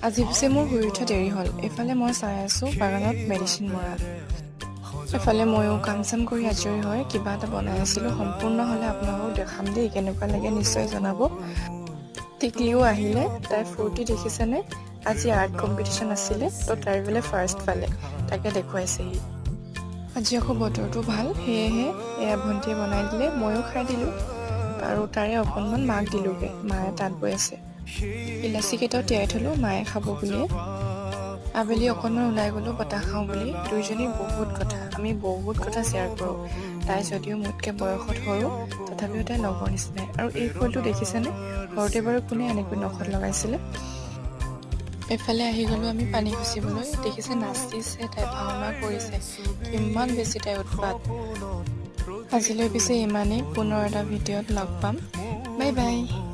আজি পিছে মোৰ শুই উঠা দেৰি হ'ল। এইফালে মই চাই আছোঁ বাগানত মেডিচিন মৰা। এফালে ময়ো কাম চাম কৰি আজৰি হৈ কিবা এটা বনাই আছিলোঁ। সম্পূৰ্ণ হ'লে আপোনালোকক দেখাম দেই। কেনেকুৱা লাগে নিশ্চয় জনাব। টিকলিও আহিলে। তাই ফূৰ্তি দেখিছেনে? আজি আৰ্ট কম্পিটিশ্যন আছিলে, তো তাই বোলে ফাৰ্ষ্ট পালে, তাকে দেখুৱাইছেহি। আজি আকৌ বতৰটো ভাল, সেয়েহে এয়া ভণ্টিয়ে বনাই দিলে, ময়ো খাই দিলোঁ আৰু তাৰে অকণমান মাক দিলোঁগৈ। মায়ে তাঁত বৈ আছে। ইলাচি কেইটাও তিয়াই থ'লোঁ মায়ে খাব বুলিয়ে। আবেলি অকণমান ওলাই গ'লোঁ বতাহ খাওঁ বুলি। দুইজনীৰ বহুত কথা, আমি বহুত কথা শ্বেয়াৰ কৰোঁ। তাই যদিও মোতকৈ বয়সত সৰু, তথাপিও তাই লগৰ নিচিনাই। আৰু এই ফুলটো দেখিছেনে? সৰুতে বাৰু কোনে এনেকৈ নখত লগাইছিলে? এফালে আহি গ'লোঁ আমি পানী খচিবলৈ। দেখিছে, নাচিছে তাই, ভাওনা কৰিছে, কিমান বেছি তাই উৎপাত। আজিলৈ পিছে ইমানেই। পুনৰ এটা ভিডিঅ'ত লগ পাম। Bye bye.